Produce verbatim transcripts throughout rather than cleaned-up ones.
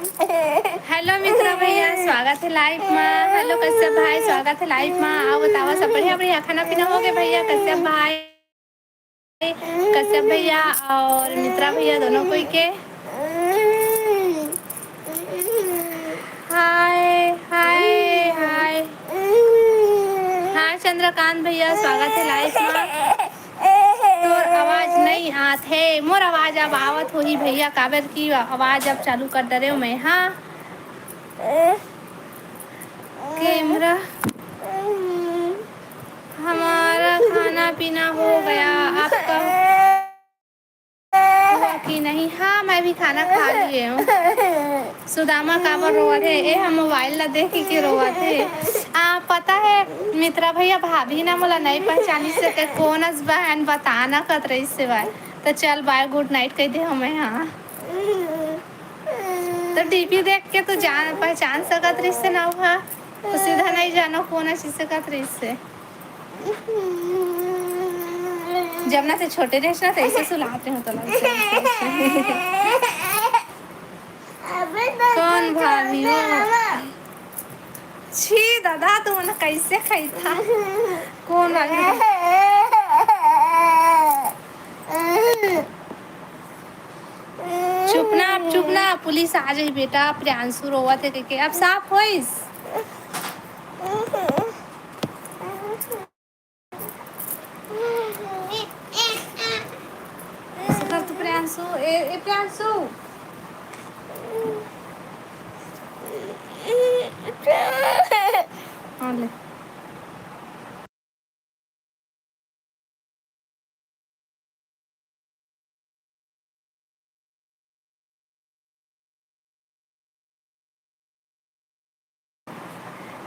Hello मित्रा भैया, स्वागत है लाइव मा। हेलो कश्यप भाई, स्वागत है लाइव मा। आओ बतावा, सब बढ़िया? बढ़िया खाना पीना हो गया भैया? कश्यप भाई, कश्यप भैया और मित्रा भैया दोनों कोई के हाय हाय हाय। हाँ चंद्रकांत भैया, स्वागत है लाइव मा। तोर आवाज नहीं आत हे। मोर आवाज अब आवत होही भैया, काबर की आवाज अब चालू कर डरे हूँ मैं। हाँ कैमरा। हमारा खाना पीना हो गया, आपका हुआ कि नहीं? हाँ, मैं भी खाना खा लिए हूँ। सुदामा काबर रोवत हे? ए, हम मोबाइल ला देख के रोवत हे। आ, पता है, मित्रा भैया, भाभी ना मोला नहीं पहचानी सके, कोन अस बहन बता ना कत रही से भाई। तो चल बाय, गुड नाइट कह दे हमें। हाँ, तो डीपी देख के तू जान पहचान सकत रही से ना हुआ, तो सीधा नहीं जानो कोन अस सकत रही से। जब ना ते छोटे रहिस ना, तैसे सुलाते हो तो लगता है। कौन भाभी हो? छी दादा, तू मन कैसे खाई था? कौन भाभी? चुप ना, अब चुप ना, पुलिस आ जाही बेटा। प्रियांशु रोवत हे के, के अब साफ होइस। ऐसे कर तू प्रियांशु, ए, ए प्रियांशु। हाँ, ले।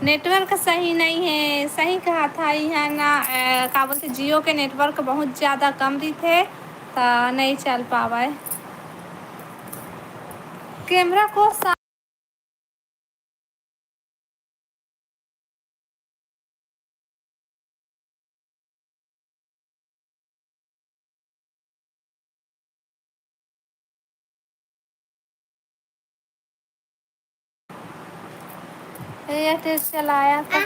नेटवर्क सही नहीं है, सही कहा था इहाँ ना। अ, का बोलते, जियो के नेटवर्क बहुत ज़्यादा कम रहिथे, त नहीं चल पावे। कैमरा को सा- एयरटेल चलाया था।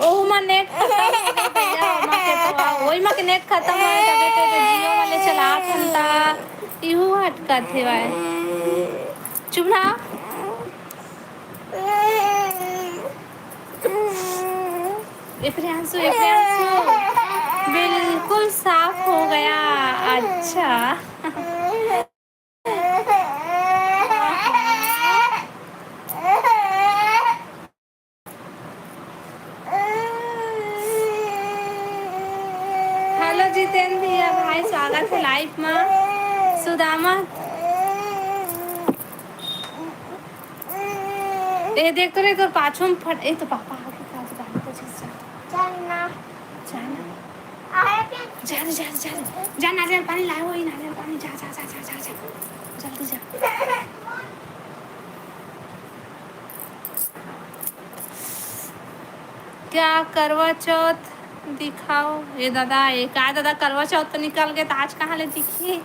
ओहू मा नेट खतम हो गे भैया, ओमा के तो आ, ओही मा के नेट खतम हो गे, तबे तो, तो जियो वाले चलात हन ता, इहू हटकत हे भाई। चुप रहा। ए प्रियांशु, ए प्रियांशु, बिल्कुल साफ हो गया। अच्छा। हेलो जितेन भैया भाई, स्वागत है लाइव मा। सुदामा, ए देख तो रे, तोर पाछू में फट, ए तो पापा आ गे, पाछू गाड़ी को चीज जा। चल ना। जा ना। जा रे, जा रे, जा रे। जा नारियल पानी लाए, वही नारियल पानी, जा, जा, जा। जल्दी जा। क्या करवा चौथ दिखाओ? ए दादा, ए का दादा, करवा चौथ तो निकल गे, त आज कहाँ ले दिखी?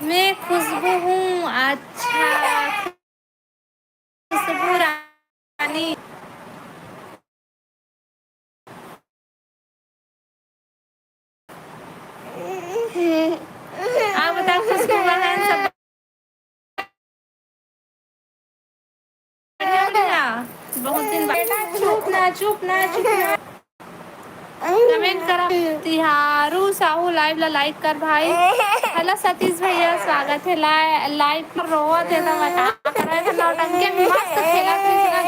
मैं खुशबू हूँ। अच्छा, खुशबू रानी। आप बता, खुशबू बहन, सब बढ़िया, बढ़िया? बहुत दिन बाद। चुप ना, चुप ना, चुप ना। कमेंट करा। तिहारू साहू लाइव ला लाइक कर भाई। हेलो सतीश भैया, स्वागत है। ला-, लाइव पर रोवत है तो बता, कर रहे थे नौटंकी, मस्त खेला कृष्णा।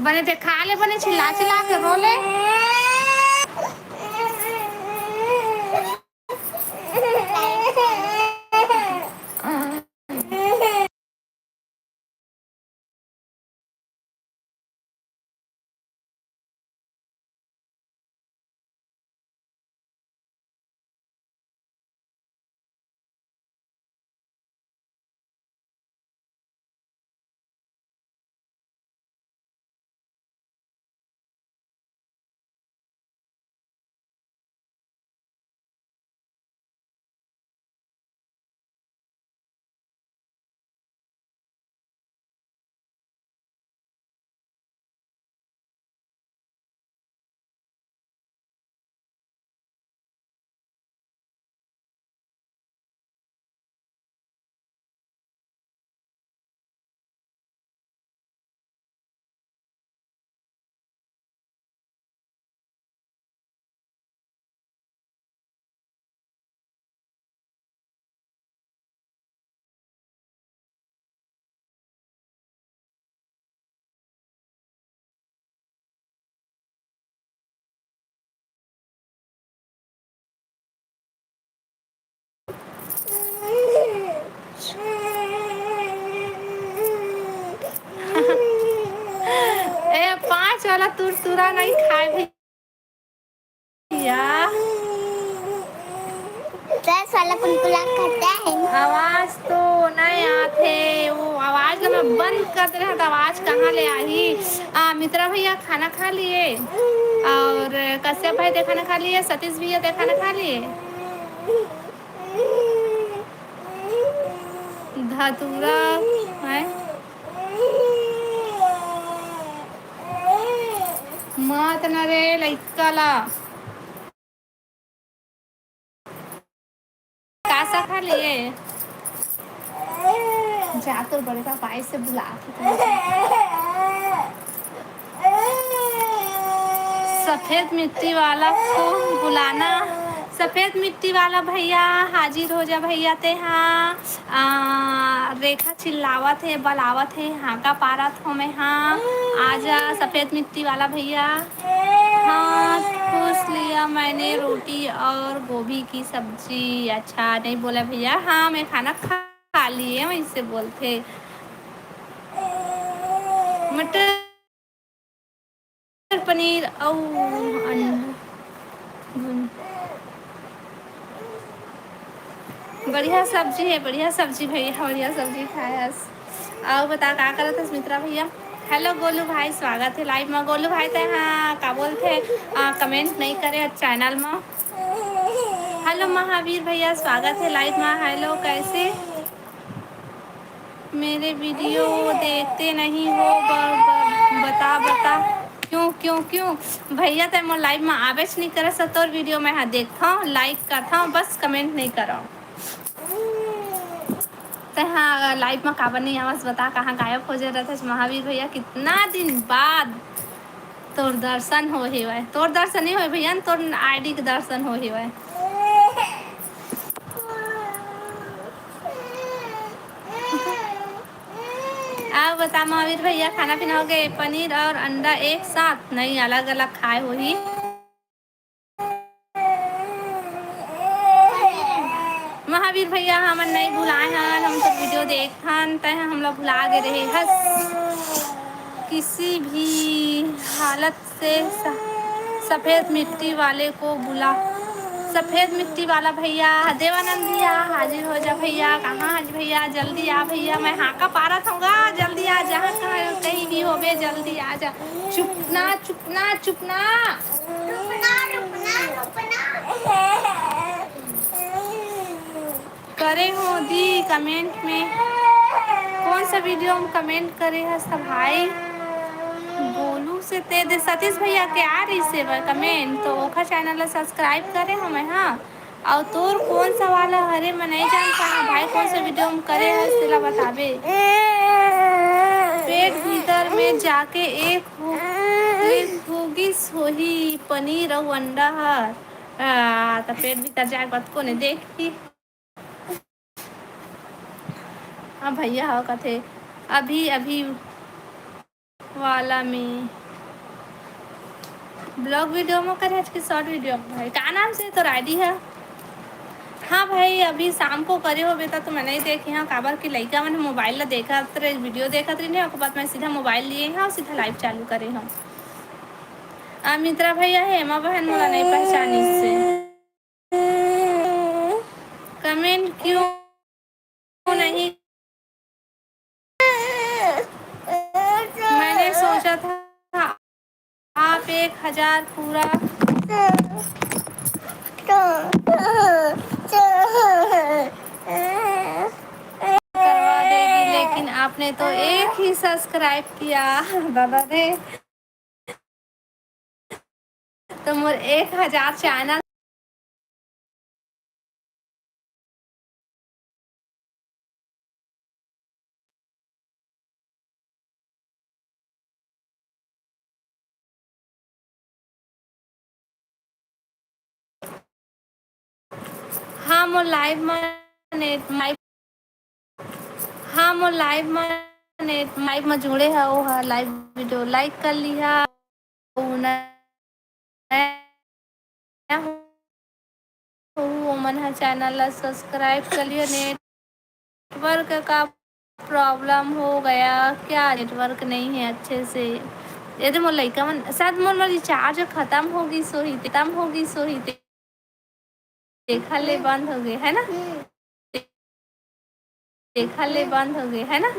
बने ते खा ले, बने चिल्ला चिल्ला के रो ले। तुरतुरा नहीं खाए भैया। दस वाला कुलकुला खाता है। आवाज तो नहीं आते, वो आवाज ला मैं बंद कर दे रहा, तो आवाज कहाँ ले आही? आ, मित्रा भैया खाना खा लिए, और कश्यप भाई ते खाना खा लिए, सतीश भैया ते खाना खा लिए। धतूरा है। मत न रे लइका ला। का सा खा लिए? जा तोर बड़े पापा से बुला के। सफेद मिट्टी वाला को बुलाना। सफेद मिट्टी वाला भैया, हाजिर हो जा भैया ते हा। आ, रेखा चिल्लावत हे, बलावत हे, हाका पारत हो मैं हा। आजा सफेद मिट्टी वाला भैया। हाँ, पूछ लिया मैंने, रोटी और गोभी की सब्जी। अच्छा, नहीं बोला भैया, हाँ, मैं खाना खा लिए, वैसे बोलते। मटर पनीर अउ अंडा। बढ़िया सब्जी है, बढ़िया सब्जी भैया, बढ़िया सब्जी खाए हस। अउ बता का करत हस मित्रा भैया? हेलो गोलू भाई, स्वागत है लाइव में। गोलू भाई ते हाँ का बोलते, आ, कमेंट नहीं करे चैनल में। हेलो महावीर भैया, स्वागत है लाइव में। हेलो, कैसे? मेरे वीडियो देखते नहीं हो, ब-, ब-, बता, बता, क्यों, क्यों, क्यों? भैया, तै मोर लाइव में आवेच नहीं करस, तोर वीडियो मैं हा देखथव, लाइक करथव, बस कमेंट नहीं करव। तै हा लाइव में काबर नहीं आवस, बता, कहाँ गायब हो जा रहत हस महावीर भैया? कितना दिन बाद तोर दर्शन हो हेवय, तोर दर्शन नहीं होय भैया, तोर आईडी के दर्शन हो हेवय। अब बता महावीर भैया, खाना पीना हो गए? पनीर और अंडा एक साथ नहीं, अलग अलग खाए होही। महावीर भैया, हमन नहीं भुलाए हन, हम तो वीडियो देखथन, तै हमला भुला गे रहे हस। किसी भी हालत से स-, सफेद मिट्टी वाले को बुला। सफेद मिट्टी वाला भैया, देवानंद भैया, हाजिर हो जा भैया। कहाँ आज भैया? जल्दी आ भैया, मैं हाका पारत हूँ गा, जल्दी आ, जहाँ कहाँ कहीं भी होबे, जल्दी आ जा। चुप ना, चुप ना, चुप ना। रुकना, रुकना, रुकना। करे हो दी कमेंट में, कौन सा वीडियो में कमेंट करे हस त भाई? गोलू से ते दे, सतीश भैया के आ रही से बर कमेंट, तो ओखर चैनल ला सब्सक्राइब करे हो मैं, हाँ। अउ तोर कौन सा वाला हरे, मैं नहीं जान पाया भाई, कौन सा वीडियो में करे हस तेला बताबे। पेट भीतर में जाके एक हो, एक होगिस होही पनीर अउ अंडा हर। आ, त पेट भीतर जाए कतको ने देखी। हाँ भैया, हाँ कथे, अभी, अभी वाला में ब्लॉग वीडियो में करे, आज की शॉर्ट वीडियो में भाई, का नाम से तोर आईडी है? हाँ भाई, अभी शाम को करे हो बेटा, तो मैं नहीं देखे हाँ, काबर की लइका मन मोबाइल ला देखत रहे, वीडियो देखत रही, ओकर बाद मैं सीधा मोबाइल लिए हाँ, सीधा लाइव चालू करे हाँ। आ, मित्रा भैया है, हेमा बहन मोला नहीं पहचानी से। कमेंट क्यों नहीं? मैंने सोचा था आप एक हजार पूरा करवा देगी, लेकिन आपने तो एक ही सब्सक्राइब किया। दादा रे, तो मोर एक हजार चैनल हाँ, मोर लाइव में नेट, लाइव, हाँ, मोर लाइव में नेट, लाइव में जुड़े है, वो है लाइव वीडियो लाइक कर लिहा। नया हो, ओमन ह चैनल ला सब्सक्राइब कर लियो। नेटवर्क का प्रॉब्लम हो गया क्या? नेटवर्क नहीं है अच्छे से। ये दे मोर लइका मन, शायद मोर, मोर रिचार्ज खतम हो गइस होही, खतम हो गइस होही, ते-, तेखर ले बंद हो गे, है ना? तेखर ले बंद हो गे, है ना?